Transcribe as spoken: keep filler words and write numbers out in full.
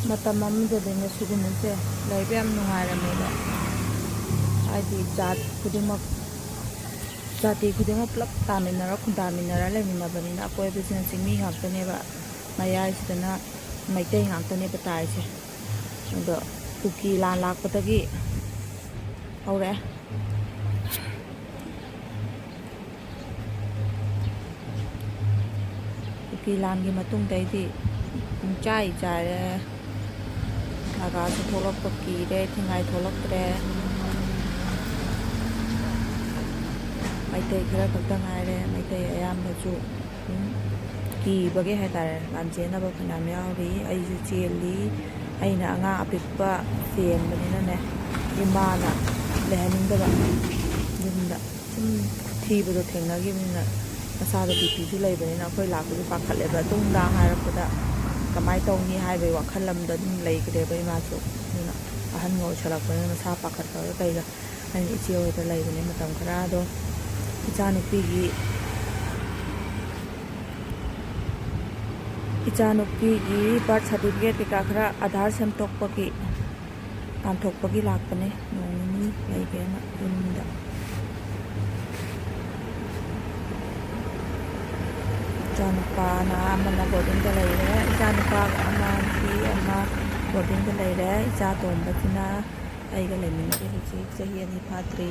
ꯃꯇꯝ ꯑꯃꯗꯗꯤꯅꯦ ꯁꯤꯒꯨꯝꯕꯁꯦ ꯂꯩꯕ ꯌꯥꯝ ꯅꯨꯡꯉꯥꯏꯔꯝꯃꯦꯕ꯫ ꯍꯥꯏꯗꯤ ꯖꯥꯠ ꯈꯨꯗꯤꯡꯃꯛ, ꯖꯥꯇꯤ ꯈꯨꯗꯤꯡꯃꯛ ꯄꯨꯂꯞ ꯇꯥꯃꯤꯟꯅꯔ ꯈꯨꯟꯗꯥꯃꯤꯟꯅꯔ ꯂꯩꯃꯤꯟꯅꯕꯅꯤꯅ꯫ ꯑꯀꯣꯏꯕꯁꯤꯅ ꯆꯤꯡꯃꯤ ꯉꯥꯛꯇꯅꯦꯕ, ꯃꯌꯥꯏꯁꯤꯗꯅ ꯃꯩꯇꯩ ꯉꯥꯛꯇꯅꯦꯕ ꯇꯥꯔꯤꯁꯦ꯫ ꯑꯗꯣ ꯀꯨꯀꯤ ꯂꯥꯟ ꯂꯥꯛꯄꯗꯒꯤ ꯍꯧꯔꯛꯑꯦ꯫ ꯀꯨꯀꯤ ꯂꯥꯟꯒꯤ ꯃꯇꯨꯡꯗꯩꯗꯤ ꯄꯨꯡꯆꯥꯏ ꯆꯥꯏꯔꯦ꯫ ꯅꯥꯒꯥꯁꯨ ꯊꯣꯛꯂꯛꯄ ꯀꯤꯔꯦ, ꯊꯤꯡꯉꯥꯏ ꯊꯣꯛꯂꯛꯇ꯭ꯔꯦ꯫ ꯃꯩꯇꯩ ꯈꯔ ꯈꯛꯇ ꯉꯥꯏꯔꯦ꯫ ꯃꯩꯇꯩ ꯑꯌꯥꯝꯕꯁꯨ ꯑꯗꯨꯝ ꯀꯤꯕꯒꯤ ꯍꯥꯏꯇꯥꯔꯦ, ꯂꯥꯟꯖꯦꯟꯅꯕ ꯐꯅꯌꯥꯝ ꯌꯥꯎꯔꯤ꯫ ꯑꯩꯁꯨ ꯆꯦꯜꯂꯤ꯫ ꯑꯩꯅ ꯑꯉꯥꯡ ꯑꯄꯤꯛꯄ ꯆꯦꯟꯕꯅꯤꯅꯅꯦ, ꯏꯃꯥꯅ ꯂꯩꯍꯟꯅꯤꯡꯗꯕ꯫ ꯌꯨꯝꯗ ꯁꯨꯝ ꯊꯤꯕꯗꯣ ꯊꯦꯡꯅꯈꯤꯕꯅꯤꯅ, ꯃꯁꯥꯗꯣ ꯕꯤ ꯄꯤꯁꯨ ꯂꯩꯕꯅꯤꯅ ꯑꯩꯈꯣꯏ ꯂꯥꯛꯄꯁꯨ ꯄꯥꯈꯠꯂꯦꯕ꯫ ꯑꯗꯨꯝ ꯅꯨꯡꯗꯥꯡ ꯍꯥꯏꯔꯛꯄꯗ ꯀꯃꯥꯏꯅ ꯇꯧꯅꯤ ꯍꯥꯏꯕꯒꯤ ꯋꯥꯈꯜ ꯑꯃꯗ ꯑꯗꯨꯝ ꯂꯩꯈ꯭ꯔꯦꯕ ꯏꯃꯥꯁꯨ꯫ ꯑꯗꯨꯅ ꯑꯍꯟꯒ ꯑꯣꯏꯁꯜꯂꯛꯄꯅꯤꯅ ꯃꯁꯥ ꯄꯥꯈꯠꯄꯒ ꯀꯩꯒ ꯑꯩꯅ ꯏꯆꯦ ꯍꯣꯏꯗ ꯂꯩꯕꯅꯦ ꯃꯇꯝ ꯈꯔ꯫ ꯑꯗꯣ ꯏꯆꯥꯅꯨꯄꯤꯒꯤ, ꯏꯆꯥꯅꯨꯄꯤꯒꯤ ꯕꯥꯔꯊ ꯁꯥꯔꯇꯤꯐꯤꯀꯦꯠ ꯀꯩꯀꯥ ꯈꯔ ꯑꯙꯥꯔ ꯁꯦꯝꯗꯣꯛꯄꯒꯤ, ꯇꯥꯟꯊꯣꯛꯄꯒꯤ ꯂꯥꯛꯄꯅꯦ꯫ ꯅꯣꯡ ꯅꯤꯅꯤ ꯂꯩꯒꯦꯅ ꯌꯨꯝꯗ꯫ ꯏꯆꯥꯅꯨꯄꯥꯅ ꯑꯃꯅ ꯕꯣꯔꯗꯤꯡꯗ ꯂꯩꯔꯦ꯫ ꯏꯆꯥꯅꯨꯄꯥ ꯑꯃ, ꯅꯨꯄꯤ ꯑꯃ ꯕꯣꯔꯗꯤꯡꯗ ꯂꯩꯔꯦ꯫ ꯏꯆꯥ ꯑꯇꯣꯝꯕꯁꯤꯅ ꯑꯩꯒ ꯂꯩꯃꯤꯟꯅꯔꯤ ꯍꯧꯖꯤꯛ, ꯆꯍꯤ ꯑꯅꯤ ꯐꯥꯗ꯭ꯔꯤ꯫